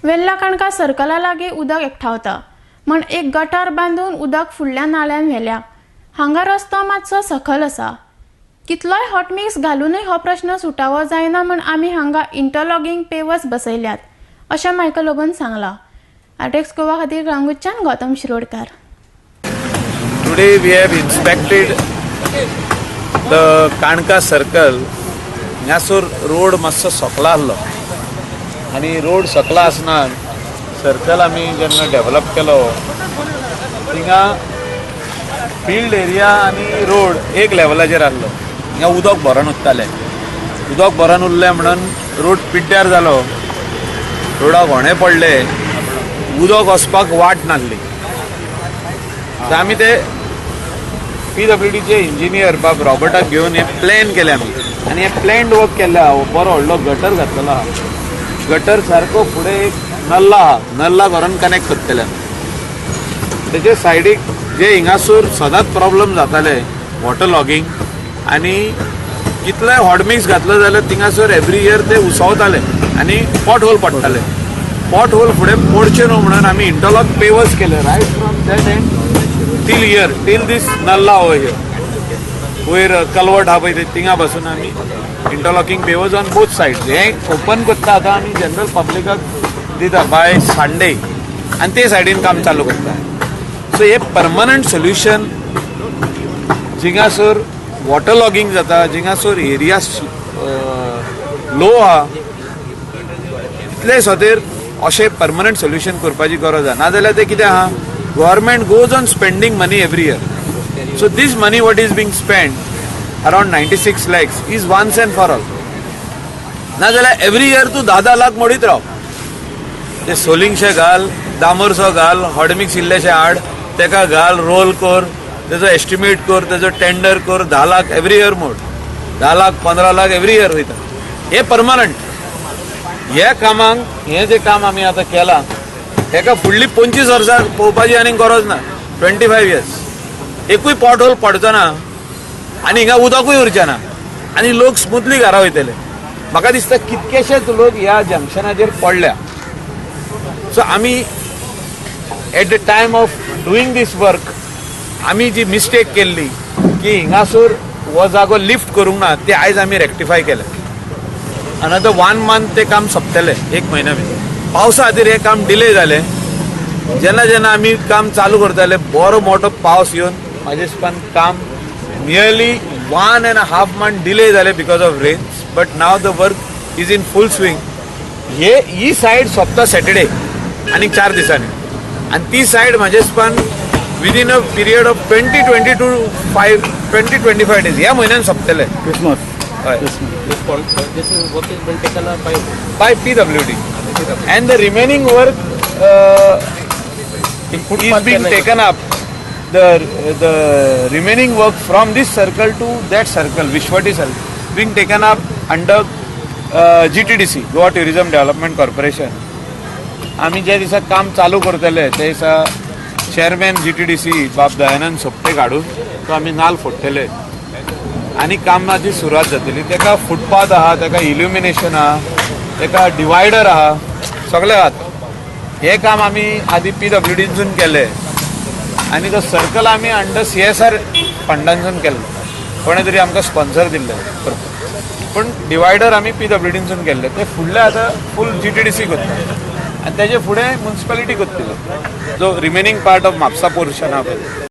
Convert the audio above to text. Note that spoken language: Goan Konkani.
वेल्ला काणका सर्कला लागीं उदक एकठावता म्हण एक गटार बांदून उदक फुडल्या नाल्यान व्हेल्या. हांगा रस्तो मातसो सखल आसा. कितलोय हॉटमिक्स घालूनय हो प्रश्न सुटावो जायना म्हण आमी हांगा इंटरलॉकिंग पेवर्स बसयल्यात, अशें मायकल लोबोन सांगलां. आरटीएक्स गोवा खातीर कळंगूटच्यान Gautam Shirodkar. Today we have inspected the Kanka circle. हांगासर रोड मातसो सकला आसलो आनी रोड सकला आसना सर्कल आमी जेन्ना डेवलप केलो, थिंगा फिल्ड एरिया आनी रोड एक लेवलाचेर आसलो. हिंगा उदक भरोन उरतालें. उदक भरोन उरलें म्हणून रोड पिड्ड्यार जालो, रोडाक होणे पडले, उदक वचपाक वाट नासली. तर आमी ते पीडब्ल्यूडीचे इंजिनियर बाब रॉबर्टाक घेवन हे प्लॅन केले आमी आनी हे प्लॅन्ड वर्क केल्ले आहा. बरो व्हडलो गटर घातलेलो आहा. गटर सारको फुडें एक नल्ला आहा, नल्ला व्हरोन कनेक्ट करतले. तेजे सायडीक जे हिंगासूर सदांच प्रॉब्लम जाताले वॉटर लॉगींग, आनी कितलेय हॉटमिक्स घातलो जाल्यार थिंगासर एवरी इयर ते उसवताले आनी पॉट होल पडटाले. पॉट होल फुडें पडचे न्हू म्हणून आमी इंटरलॉक पेवर्स केले right from that end till here, till this nallah over here. वयर कलवट आहा पळय, थिंगा पासून आमी interlocking pavers on both side. हे ओपन करता आतां आमी, जनरल पब्लिकाक दिता बाय संडे आनी ते सायडीन काम चालू करता. सो हे परमनंट सोल्युशन, जिंगासर वॉटर लॉगिंग जाता, जिंगासर एरिया लो आहा, तितले खातीर अशें परमनंट सोल्युशन करपाची गरज आहा. नाजाल्यार ते कितें आहा, government goes on spending money every year. So this money what is being spend, around 96 lakhs, is once and for all. नाजाल्यार एवरी इयर तूं 10-10 लाख मोडीत राव. ते सोलिंगशे घाल, डांबरसो घाल, हॉटमिक्स इल्लेशे हाड, तेका घाल, रोल कर, तेजो एस्टिमेट कर, तेजो टेंडर कर, 10 लाख एवरी इयर मोड, 10 लाख, 15 लाख एवरी इयर वयता. हे परमनंट हे कामाक, हे जे काम आमी आतां केलां, हेका फुडली 25 वर्सां पळोवपाची आनी गरज ना. 25 इयर्स एकूय पॉट होल पडचो ना आनी हिंगा उदकूय उरचें ना आनी लोक स्मुथली घरा वयतले. म्हाका दिसता कितकेशेच लोक ह्या जंक्शनाचेर पडल्या. सो आमी at the time of doing this work आमी जी मिस्टेक केल्ली की हिंगासर हो जागो लिफ्ट करूंक ना, ते आयज आमी रेक्टिफाय केलें. अनदर वन मंथ ते काम सोंपतलें, एक म्हयन्या भितर. पावसा खातीर हें काम डिले जालें. जेन्ना जेन्ना आमी काम चालू करताले, बरो मोठो पावस येवन म्हाजे हिसपान काम nearly one and half month delay जालें because of rains, but now the work is in full swing. हे ही सायड सोंपता सॅटर्डे, आनी 4 दिसांनी, आनी ती सायड म्हाजे हिसपान within a period of twenty twenty two five 20-25 days, ह्या म्हयन्यान सोंपतले. क्रिसमस. हय. This is work is been taken up by by PWD and the remaining work is being taken up, the remaining work from this circle to that circle, Vishwati circle, being taken up under GTDC, Goa Tourism Development Corporation. आमी ज्या दिसा काम चालू करतले, ते दिसा चेअरमॅन जीटीडीसी बाब दयानंद सोपटे काडून तो आमी नाल फोडटले आनी कामाची सुरवात जातली. तेका फुटपाथ आहा, तेका इल्युमिनेशन आहा, तेका डिवायडर आहा, सगळें आहा. हें काम आमी आदी पीडब्ल्यूडीनसून केलें आनी तो सर्कल आमी अंडर सीएसआर फंडांसून केल्लो. कोणें तरी आमकां स्पॉन्सर दिल्लें करपाक, पूण डिवायडर आमी पीडब्ल्यूडीनसून केल्ले. ते फुडले आतां फूल जीटीडीसी करता आनी तेजे फुडें मुन्सिपालिटी करतली, जो remaining part of Mapusa portion आहा पळय.